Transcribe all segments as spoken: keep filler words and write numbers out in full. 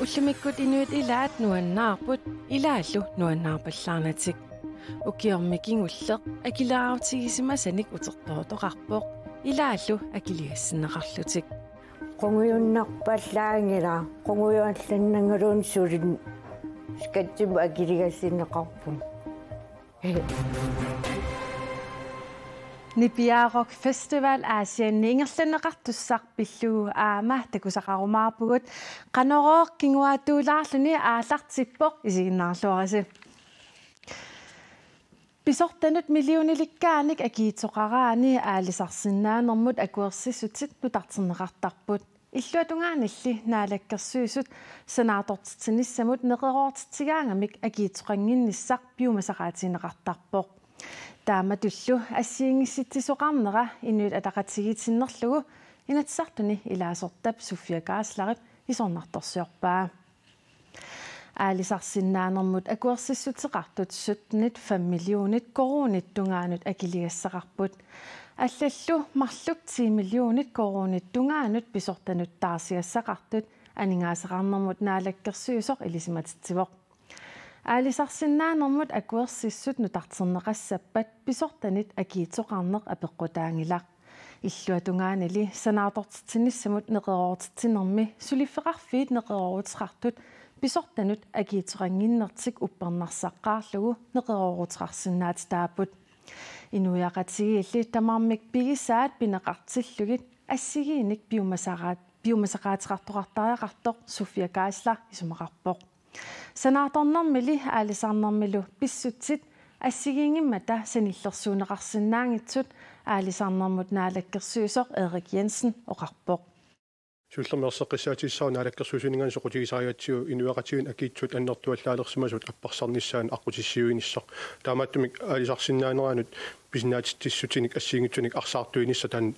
Ullumikkut inuit ilaat nuannaarput, ilaallu nuannaarpallaarnatik. Ukioq kingulleq akileraartigisimasanik utertootoqarpoq, ilaallu akiligassinneqarlutik. Qungujunnerpallaanngilaq, qungujunnerlannanngilaq, suli skattimut akiligassinneqarpunga. Nipiaa Rock Festival Aasianni ingerlanneqartussaq pillugu aamma takusaqarumaarpugut, Qanorooq kinguaattuulaarluni aallartippoq, isiginnaarluarisi. Pisortanut millionilikkaanik akiitsoqaraanni aalisarsinnaanermut akuersissutit nutarterneqartarput. Illuatungaanilli Naalakkersuisut sanaartortitsinissamut neqeroortitsigaangamik akiitsoqannginnissaq piumasaqaatigineqartarpoq. Taamatullu assigiinngissitsisoqarnera Inuit Ataqatigiit sinnerlugu Inatsisartuni ilaasortap Sofia Geislerip isornartorsiorpaa. Aalisarsinnaanermut akuersissuteqartut syttenit fem millionit koruunit tungaanut akiligassaqarput. Allallu marluk ti millionit koruunit tungaanut pisortanut taarsigassaqartut aningaasaqarnermut naalakkersuisoq ilisimatitsivoq. Aalisarsinnaanermut akuersissut nutarterneqassappat pisortanit akiitsoqarneq apeqqutaanngilaq. Illuatungaanili sanaartortitsinissamut neqeroortitsinermi suliffeqarfiit neqerooruteqartut pisortanut akiitsoqannginnertik uppernarsaqqaarlugu neqerooruteqarsinnaatitaapput. Inuiaqatigiilli tamarmik pigisaat pineqartillugit assigiinnik piumasaqaat-, piumasaqaateqartoqartariaqartoq Sofia Geisler isumaqarpoq. Sanaartornermili aalisarnermilu pissutsit assigiinngimmata sanillersuunneqarsinnaanngitsut aalisarnermut naalakkersuisoq Erik Jensen oqarpoq. Siullermik erseqqissaatissaaq naalakkersuisuninngaanniit soqutigisarigatsigu inuiaqatigiinni akiitsut annertuallaalersimasut apparsarnissaannut aqqutissiuinissaq. Taamaattumik aalisarsinnaaneranut pisinnaatitsissutinik assigiinngitsunik arsaartuinissaq taanna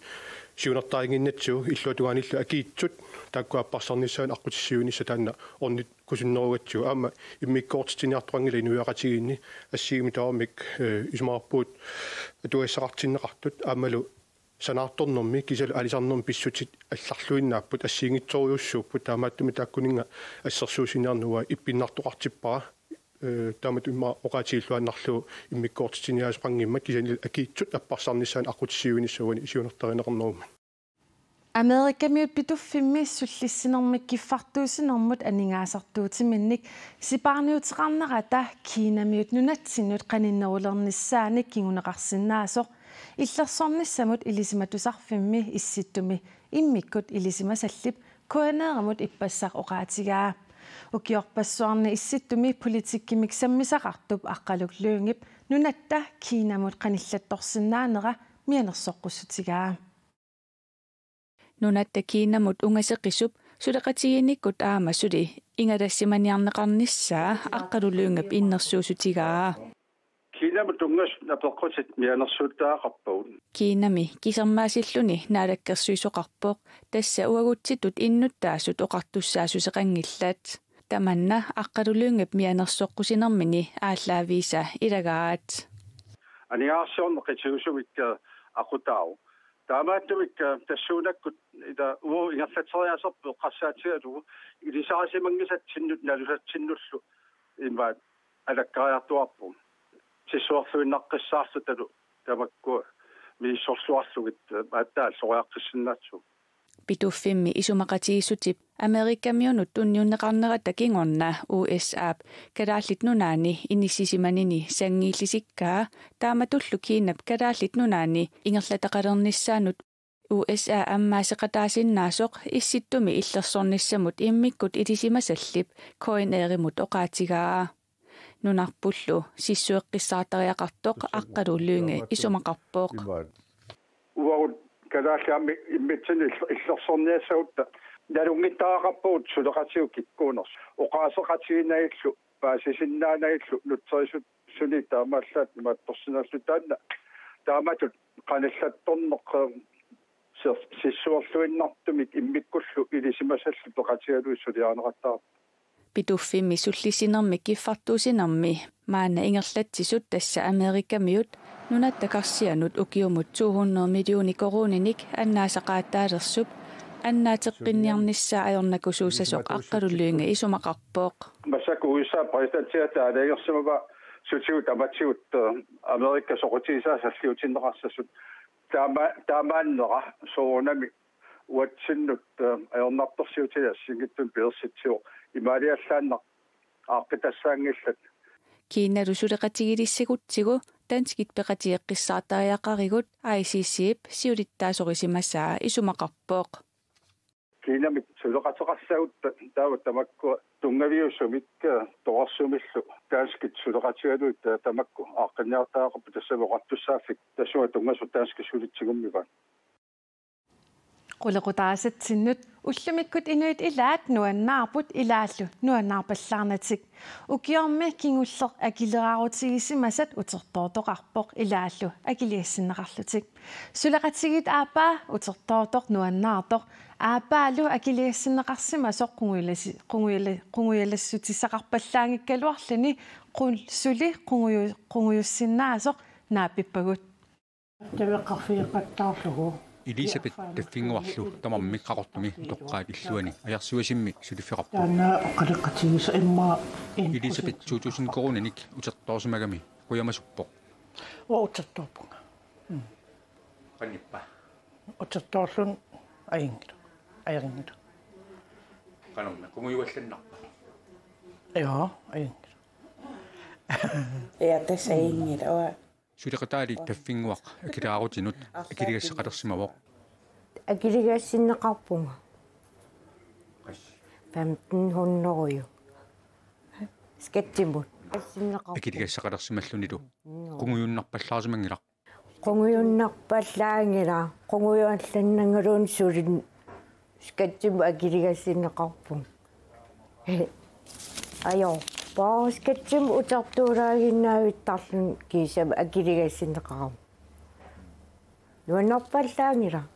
siunertarinnginnatsigu, illuatungaanillu akiitsut taakku apparsarnissaannut aqqutissiuinissaq taanna ornittukusunnerugatsigu. Aamma immikkoortitsiniartoqanngilaq inuiaqatigiinni, assigiimmik tamarmik, eh, isumaqarpugut atugassaqartinneqartut, aammalu sanaartornermi kiisalu aalisarnermi pissutsit allarluinnaapput, assigiinngitsorujussuupput, taamaattumik taakkuninnga assersuussiniarneq uanga ippinnartoqartippara. Eh, taamatut immaqa oqaatigilluinnarlugu immikkoortitsiniaasoqanngimmat, kisianni akiitsut apparsarnissaannut aqqutissiuinissaq uani siunertarineqarnerummat. Amerikamiut Pituffimmi sullissinermik kiffartuussinermut aningaasartuutiminnik sipaarniuteqarnerata Kinamiut nunatsinnut qaninnerulernissaanik kinguneqarsinnaasoq illersornissamut Ilisimatusarfimmi Issittumi immikkut ilisimasallip K N R-imut ippassaq oqaatigaa. Ukiorpassuarni Issittumi politikkimik sammisaqartup Aqqaluk Lyngep nunatta Kinamut qanillattorsinnaanera mianersoqqussutigaa. Nunatta Kinamut ungaseqisup suleqatigiinnikkut aamma suli ingalassimaniarneqarnissaa Aqqaluk Lyngep innersuussutigaa. Kinamut tunngasut apeqqutit mianersuuttariaqarpagut. Kinami kisermaassilluni naalakkersuisoqarpoq, tassa uagutsitut innuttaasut oqartussaassuseqanngillat. Tamanna Aqqaluk Lyngep mianersoqqusinermini aallaaviisa ilagaat. Aningaasarsiorneq qitiusumik, eh, aqutaavoq. Taamaattumik, eh, tassuunakkut ila uagut ingerlatseriaaserput eqqarsaatigalugu ilisarisimanngisatsinnut nalusatsinnullu imaat alakkariartuaarpugut. Sissuerluinnaqqissaarlutalu tamakku misissorluarlugit, eh, aatsaat alloriaqqissinnaassaaq. Pituffimmi isumaqatigiissutip Amerikamiunut tunniunneqarnerata kingorna U S A-p Kalaallit Nunaanni inissisimanini sanngiillisikkaa, taamatullu Kinap Kalaallit Nunaanni ingerlataqalernissaanut U S A ammaaseqataasinnaasoq Issittumi illersornissamut immikkut ilisimasallip K N R-imut oqaatigaa. Nunarpullu sissueqqissaartariaqartoq Aqqaluk Lynge isumaqarpoq. Uagut kalaallit aamma immitsinnut ill-, illersorniassagutta nalunngittariaqarpagut suleqatigut kikkuunersoq. Oqaaseqatigiinnavillu, paasisinnaanavillu, nutserisunik taamaallaat imaattorsinnaalluta taanna. Taamatut qanillattorneq, eh, sir-, sissuerluinnartumik immikkullu ilisimasallip peqatigalugit suliarineqartarpoq. Pituffimmi sullissinermi kiffartuussinermi maanna ingerlatsisut, tassa Amerikamiut Nunatta karsianut ukiumut to hundrede millioner koruuninik annaasaqaataalersup annaateqqinniarnissaa ajornakusuussasoq Aqqalu Lynge isumaqarpoq. Massakkut U S A præsidentiata aalajangersimavaa sutigut tamatigut, eh, Amerikap soqutigisaa salliutinneqassasut. Taama-, taamaannera soorunami uatsinnut, eh, ajornartorsiutinik assigiinngitsunik pilersitsivoq, imaaliallaannaq aaqqitassaanngillat. Kiinalu suleqatigilissagutsigu danskit peqatigeqqissaartariaqarigut I C C-p siulittaasorisimasaa isumaqarpoq. Kiinamik suleqateqassagut ta-, taava tamakku tunngaviusumik, eh, torersumillu danskit suleqatigalugit, eh, tamakku aaqqinniartariaqarput, tassami oqartussaaffik tassunga tunngasut danskit sulitsigummivaat. Qulequtaasatsinnut ullumikkut inuit ilaat nuannaarput ilaallu nuannaarpallaarnatik. Ukiormi kingulleq akileraarutigisimasup utertoortoqarpoq ilaallu akiligassinneqarlutik. Suleqatigiit aappaa utertoortoq nuannaartoq. Aappaalu akiligassinneqarsimasoq qungujulasi-, qungujula-, qungujulassutissaqarpallaanngikkaluarluni qul-, suli qunguju-, qungujussinnaasoq naappippagut. Taveqarfigeqattaarlugu. Elisabeth Taffinnguarlu tamarmik Qaqortumi utoqqaat illuanni Ajarsuasimmi suliffeqarpoq. Taanna oqaloqatigisoq immaqa in- Elisabeth to tusind koruuninik utertoorsimagami qujamasuppoq. Uanga utertoorpunga. Mm. Qanippa? Utertoorluni ajunngilaq. Ajunngilaq. Qanormi, qungujuallannarpa? Joo, ajunngilaq. Ja, tassa ajunngilaq. Suleqataali Taffinnguaq akileraarutinnut akiligassaqalersimavoq. Akiligassinneqarpunga. Femten hundrede. Skattimut. Akiligassaqalersimallunilu. Qungujunnarpallaarsimanngilaq. Qungujunnarpallaanngilaq. Qungujuallannangaluunniit suli skattimut akiligassinneqarpunga. Ajo, paara skattimut utertuulaaginnavittarluni kiisami akiligassinneqarama. Nuannerpallaanngilaq.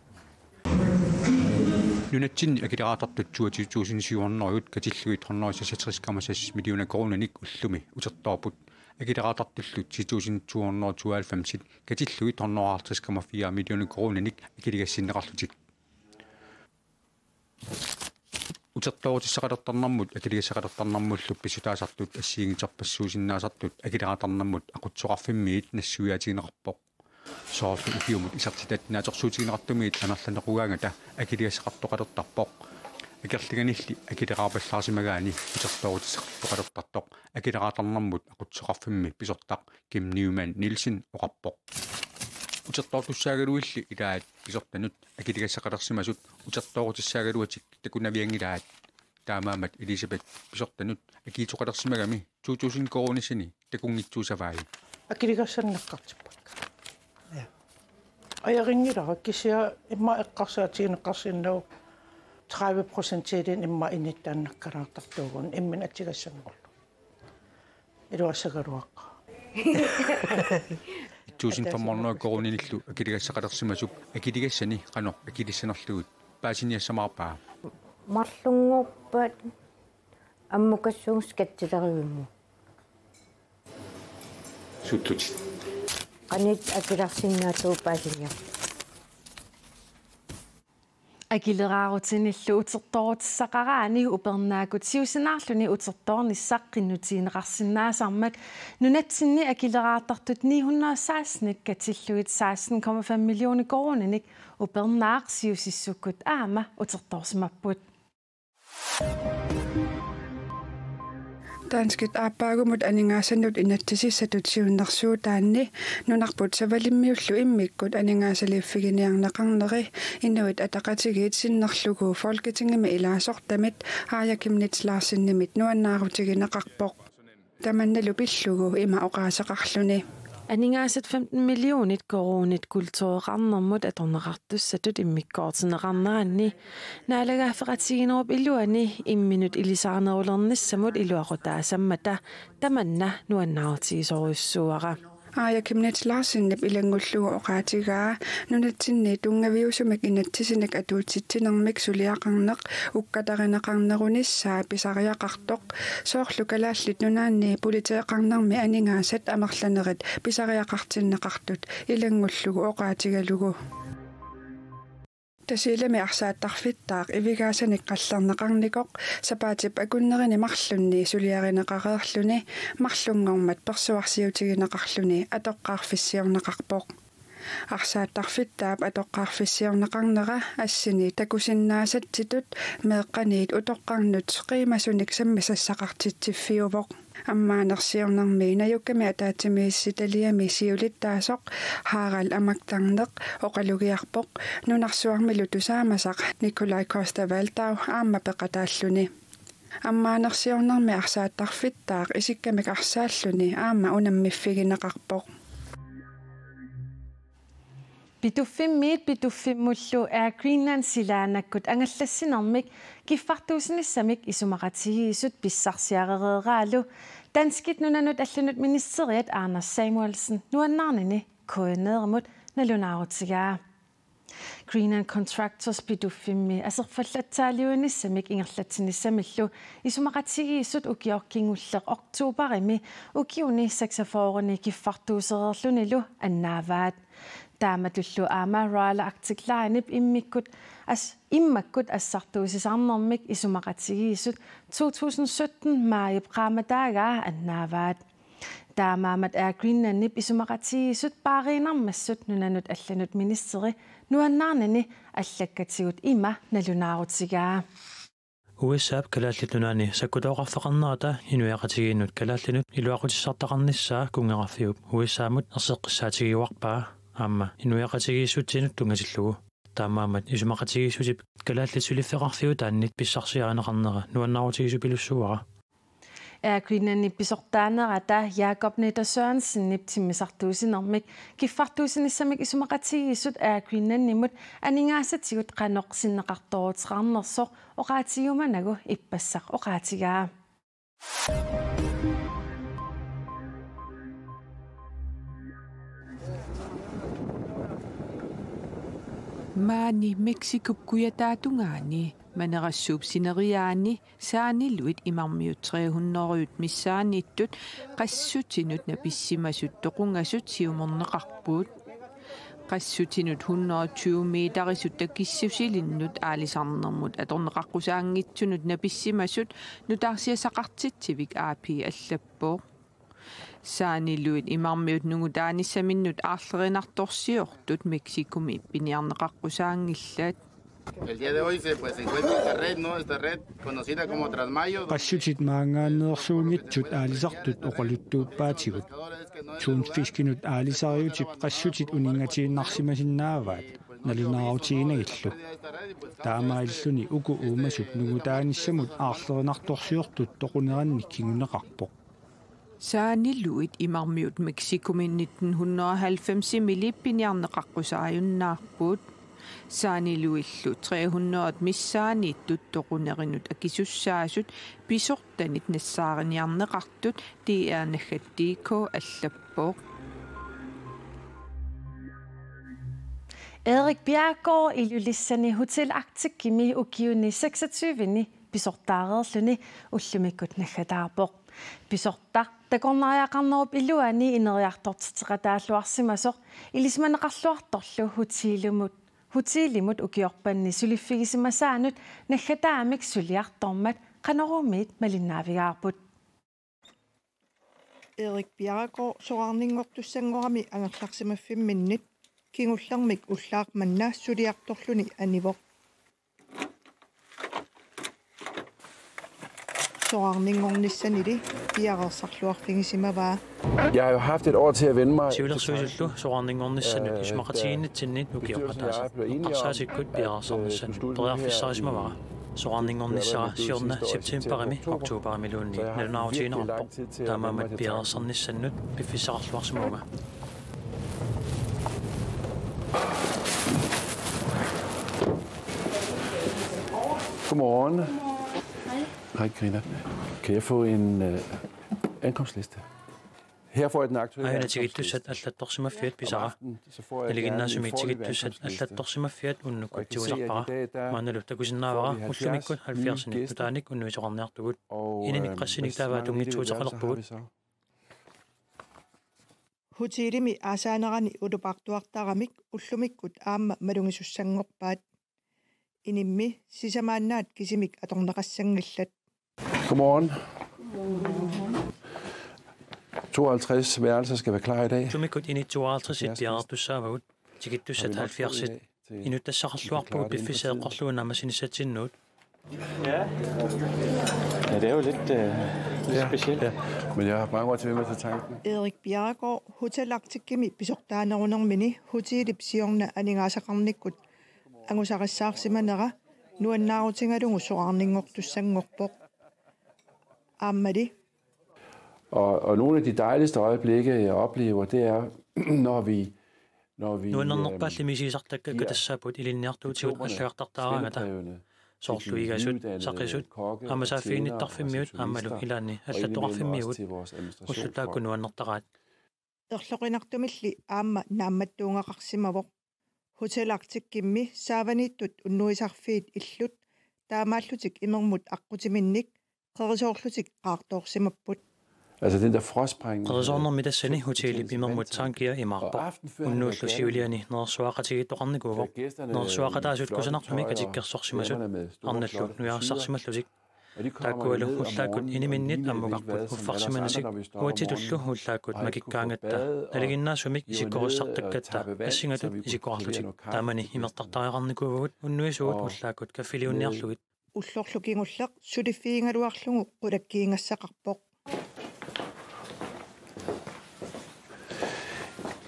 Nunatsinni akileraartartut toogtyve tusind syv hundrede katillugit hundrede seksogtres komma seks millioner koruuninik ullumi utertoorput. Akileraartartullu ti tusind to hundrede tooghalvfems katillugit hundrede halvtreds komma fire millioner koruuninik akiligassinneqarlutik. Utertoorutissaqalertarnermut akiligassaqalertarnermullu pissutaasartut assigiinngitsorpassuusinnaasartut akileraartarnermut aqutsisoqarfimmiit nassuiaatigineqarpoq. Soorlu ukiumut isertitat naatsorsuutigineqartumiit amerlanerugaangata akiligassaqartoqalertarpoq. Akerlianilli akileraarpallaarsimagaanni utertoorutissaqartoqalertartoq akileraartarnermut aqutsisoqarfimmi pisortaq Kim Newman Nielsen oqarpoq. Utertoortussaagaluilli ilaat pisortanut akiligassaqalersimasut utertoorutissaagaluatik takunavianngilaat. Taamaammat Elisabeth pisortanut akiitsoqalersimagami to tusind koruunissani takunngitsuussavai. Akiligassanneqartippakka. Ja. Ajorinngilaq kisianni immaqa eqqarsaatigineqarsinnaavoq tredive procentiiliin immaqa inittaannakkalaartartuugut imminut atugassanngorlugu. Iluassagaluaqaaq. Et tusind fem hundrede koruuninillu akiligassaqalersimasup akiligassani qanoq akilissanerlugu paasiniassamaarpa? Marlunngorpat ammukassuunngooq skattilerivimmut. Suuttutit. Qanoq akilersinnaalluni paasiniarlugu. Akileraarutinillu utertoorutissaqaraanni upernaakkut siusinaarluni utertoornissaq qinnutigineqarsinnaasarmat nunatsinni akileraartartut ni hundrede seksten katillugit seksten komma fem millioner koruuninik upernaaq siusissukkut aamma utertoorsimapput. Danskit aappaagumut aningaasanut inatsisissatut siunnersuutaanni nunarput Savalimmiullu immikkut aningaasaliiffiginiarneqarneri Inuit Ataqatigiit sinnerlugu Folketingimi ilaasortamit Aaja Chemnitz Larsenimit nuannaarutigineqarpoq. Tamannalu pillugu ima oqaaseqarluni. Aningaasat femten millionit koruunit kultureqarnermut atorneqartussatut immikkoortinneqarneranni naalagaaffeqatigiinnerup iluani imminut ilisarinerulernissamut iluaqutaasammata tamanna nuannaarutigisorujussuuara. Aaja Chemnitz Larsenip ilanngullugu oqaatigaa nunatsinni tunngaviusumik inatsisinik atuutsitsinermik suliaqarneq ukkatarineqarnerunissaa pisariaqartoq, soorlu Kalaallit Nunaanni politeeqarnermi aningaasat amerlanerit pisariaqartinneqartut ilanngullugu oqaatigalugu. Tasiilami arsaattarfittaaq ivigaasanik qallerneqarnikoq sapaatip akunnerini marlunni suliarineqareerluni marlunngormat persuarsiutigineqarluni atoqqaarfissiorneqarpoq. Arsaattarfittaap atoqqaarfissiorneqarnera assini takusinnaasatsitut meeqqaniit utoqqarnut qiimasunik sammisassaqartitsiffiuvoq. Ammaanersiornermi najukkami ataatsimiititaliami siulittaasoq Harald Amagdamneq oqalugiarpoq nunarsuarmilu tusaamasaq Nikolaj Coster-Waldau aamma peqataalluni. Ammaanersiornermi arsaattarfittaaq isikkamik arsaalluni aamma unammiffigineqarpoq. Pituffimmiit Pituffimmullu Air Greenland silaannakkut angallassinermik kiffartuussinissamik isumaqatigiissut pissarsiarereeraalu danskit nunanut allanut ministeriat Anders Samuelsen nuannaarnini K N R-imut nalunaarutigaa. Greenland Contractors Pituffimmi aserfallatsaaliuinissamik ingerlatsinissamillu isumaqatigiissut ukioq kingulleq oktoberimi ukiuni seksogfyrreni kiffartuusereerlunilu annaavaat. Taamatullu aamma Royal Arctic Linep immikkut as-, immakkut assartuusisarnermik isumaqatigiissut to tusind sytten maajip qaammataagaa annaavaat. Taamaammat Air Greenlandip isumaqatigiissut paariinnarmassuk nunanut allanut ministeri nuannaarnini allakkatigut ima nalunaarutigaa. U S A-p Kalaallit Nunaanni sakkutooqarfeqarnerata inuiaqatigiinnut kalaallinut iluaqutissartaqarnissaa kunngeqarfiup U S A-mut erseqqissaatigiuarpaa aamma inuiaqatigiissutsinut tunngatillugu. Taamaammat isumaqatigiissutip kalaallit suliffeqarfiutaannit pissarsiarineqarnera nuannaarutigisoq pilussuuara. Air Greenlandip pisortaanerata Jakob Netter Sørensenip timmisartuussinermik kiffartuussinissamik isumaqatigiissut Air Greenlandimut aningaasatigut qanoq sinneqartooruteqarnersoq oqaatigiumanagu ippassaq oqaatigaa. Maani Mexicop kujataatungaani manerassuup sineriaani saaniluit imarmiut tre hundrede missaanniittut qassutinut napissimasut toqungasut siumorneqarput. Qassutinut hundrede tyve meterisut takissusilinnut aalisarnermut atorneqaqqusaanngitsunut napissimasut nutaarsiassaqartitsivik A P allappoq. Saaniluit imarmiut nungutaanissaminnut aarlerinartorsiortut Mexicomi piniarneqaqqusaanngillat. El día de hoy se, pues, se encuentra esta red, ¿no? Esta red conocida como Trasmayo. Qassutit maanngaanneersuunngitsut aalisartut oqaluttuuppaatigut. Tunfiskinut aalisariutip qassutit uninngatiinnarsimasinnaavaat nalunaarutiginagillu. Taamaalilluni uku uumasut nungutaanissamut aarlerinartorsiortut toqunerannik kinguneqarpoq. Saaniluit imarmiut Mexicomi nitten hundrede og halvfemsimili piniarneqaqqusaajunnaarput. Saaniluillu tre hundrede missaanniittut toqunerinut akisussaasut pisortanit nassaariniarneqartut D R naggat D K allappoq. Erik Bjerregaard Ilulissani Hotel Arcticimi ukiuni seksogtyveni pisortaareerluni ullumikkut naggataarpoq. Pisortaq takornariaqarnerup iluani ineriartortitseqataalluarsimasoq ilisimaneqarluartorlu hotelimut, hotelimut ukiorpanni suliffigisimasaanut naggataamik suliartormat Qanoruumiit malinnaavigaarput. Erik Bjerregaard soraarninngortussanngorami angerlarsimaffimminnit kingullermik ullaaq manna suliartorluni anivoq. Soraarninngornissanili piareersarluarfigisimavaa. Jeg har jo haft et år til at vende mig til tanken. Siulersuisullu soraarninngornissannut isumaqatigiinnitsinnit ukiorpassuit eqqarsaatikkut piareersarnissannut periarfissarisimavara. Soraarninngornissara siorna septemberimi oktoberimiluunniit nalunaarutigineqarpoq. Taamaammat piareersarnissannut piffissaqarluarsimavunga. Godmorgen. Hej, Karina. Kan jeg få en, øh, ankomstliste? Her får jeg den aktuelle Aajuna tigittussat allattorsimaffiat pisara. Naliginnaasumik tigittussat allattorsimaffiat unnukkut tigusarpara. Maannalu takusinnaavara ullumikkut halvfjerdsinik nutaanik unnuisoqarniartugut. Inunik qassinik taava tunngitsuuteqalerpugut. Hotelimi aasaanerani ulupaartuartaramik ullumikkut aamma malugisussanngorpaat. Inimmi sisamaannaat kisimik atorneqassanngillat. Godmorgen. Tooghalvtreds værelser skal være klar i dag. Ullumikkut init tooghalvtreds piareertussaavagut. Tigittussat halvfjerds. Inuttassaqarluarpugut piffissap eqqorlugu naammassinissatsinnut. Ja, det er jo lidt, øh, lidt specielt. Ja. Men jeg har mange år til med til tanken. Erik Bjerregaard, Hotel Arcticimi pisortaanerunermini hotelip siorna aningaasaqarnikkut angusarissaarsimanera nuannaarutigalugu soraarninngortussanngorpoq. Aammali. Og, og nogle af de dejligste øjeblikke, jeg oplever, det er, når vi, når vi, øhm, Nuannernerpaalli misigisartakka giver kattassaaput ilinniartuutigut allagartartaaraangata. Soorlu igasut, saqisut, aamma saaffiginnittarfimmiut aammalu ilaanni allattoqarfimmiugut ullut taakku nuannertaraat. Erloqinartumilli aamma naammattuungaqarsimavoq. Hotel Arcticimi saavaniittut unnuisarfiit illut taamaallutik imermut aqqutiminnik qerisoorlutik qaartoorsimapput. Altså den der frostsprængning. Qerisoornermi tassani hotelip imermut tankia imaarpoq. Unnuullu siuliani nerersuaqatigiittoqarnikuuvoq. Nerersuaqataasut kusanartumik atikkersorsimasut arnallu nuiassarsimallutik. Taakkualu ullaakkut iniminnit ammukarput uffarsimanasik uatsitullu ullaakkut makikkaangatta nalinginnaasumik isikkorissartakkatta assingatut isikkoqarlutik. Taamani imertartariaqarnikuuvugut unnuisugut ullaakkut kaffiliunniarlugit. Ullorlu kingulleq suliffigigaluarlugu qulakkiigassaqarpoq.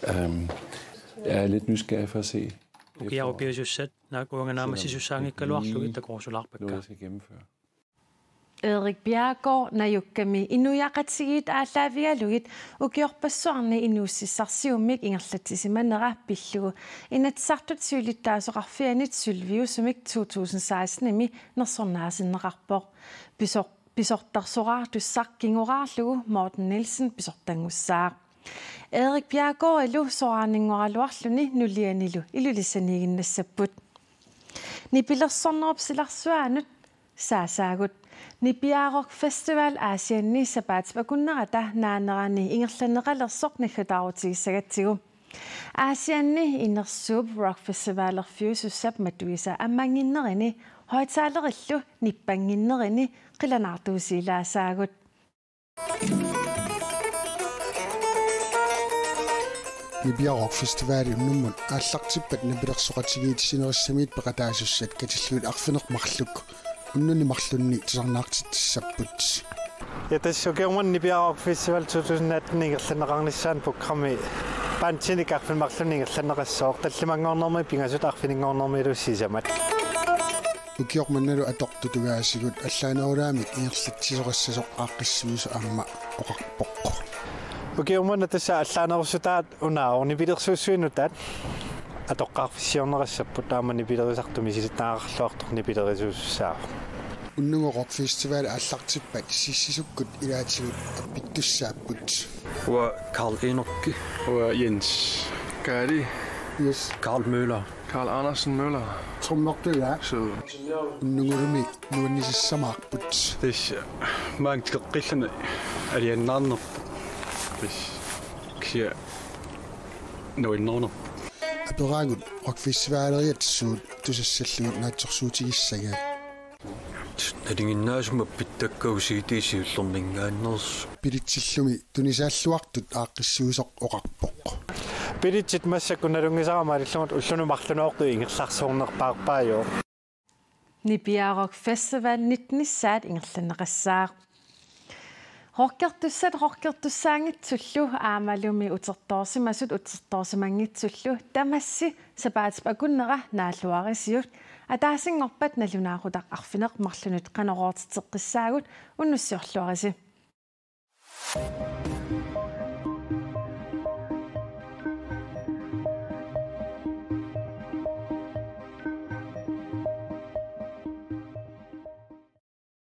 Øhm, jeg er lidt nysgerrig for at se, Ukiarupiusussat naak uanga naammassisussaanngikkaluarlugit takorusulaarpakka. Noget, jeg skal gennemføre. Erik Bjerregaard najukkami inuiaqatigiit aallaavigalugit ukiorpassuarni inuussutissarsiummik ingerlatsisimanera pillugu Inatsisartut siulittaasoqarfianit sølviusumik to tusind sekstenimi nersornaasinneqarpoq. Pisor-, pisortarsoraartussaq kingoraarlugu Morten Nielsen pisortanngussaaq. Erik Bjerregaardilu soraarninngoraluarluni nulianilu Ilulissaniiginnassapput. Nipilersornerup silarsuaanut saasaagut. Nipiaa Rock Festival Aasianni sapaatip akunnerata naanerani ingerlanneqalersoq naggataarutigisagatsigu. Aasianni inersuup Rock Festivalerfiusussap matuisa ammannginnerini højttalerillu nippannginnerini qilanaartuusilaasaagut. Nipiaa Rock Festivalip unnummut aallartippat nipilersoqatigiit sinerissamiit peqataasussat katillugit arfineq-marluk unnuni marlunni tusarnaartitsissapput. Ja, tassa ukioq manna Nipiaa Rock Festival to tusind atten ingerlanneqarnissaanut programmi bandinik arfineq-marlunni ingerlanneqassooq, tallimanngornermi pingasut arfininngornermilu sisamat. Ukioq mannalu atortut tungaasigut allaanerulaamik ingerlatsisoqassasoq aaqqissuisoq aamma oqarpoq. Ukioq manna tassa allaanerussutaat unaavoq nipilersuussuit nutaat atoqqaarfissiorneqassapput aamma nipilerisartut misilittagaqarluartoq nipilerisuusussaavoq. Unnugu Rock Festival aallartippat Sissisukkut ilaatigut appittussaapput. Uanga Karl Enokki. Uanga Jens Kaali. Yes. Karl Møller. Karl Andersen Møller. Trommertuja. Sød. Unnugulumi nuannisissamaarput. Tassa maanga tikeqqilluni aliannaarnerpoq. Tassa kisianni nuannernerpoq. Aperaagut Rock Festivaleriat suut tusassallugit naatsorsuutigissagiga. Nalinginnaasumik pittakkagut C D siullerminngaanneersut. Bilitsillumi tunisaalluartut aaqqissuisoq oqarpoq. Bilitsit massakkut nalunngisara malillugit ulluni marlunoortut ingerlarsuornerpaarpaajuvoq. Nipiaa Rock Festival nittenissaat ingerlanneqassaaq. Rockertussat rockertussaanngitsullu aammalumi utertoorsimasut utertoorsimanngitsullu tamassi sapaatip akunnera naalluarisiuk ataasinngorpat nalunaaqutaq arfineq-marlunut Qanorooq titseqqissaagut, unnussiorluarisi.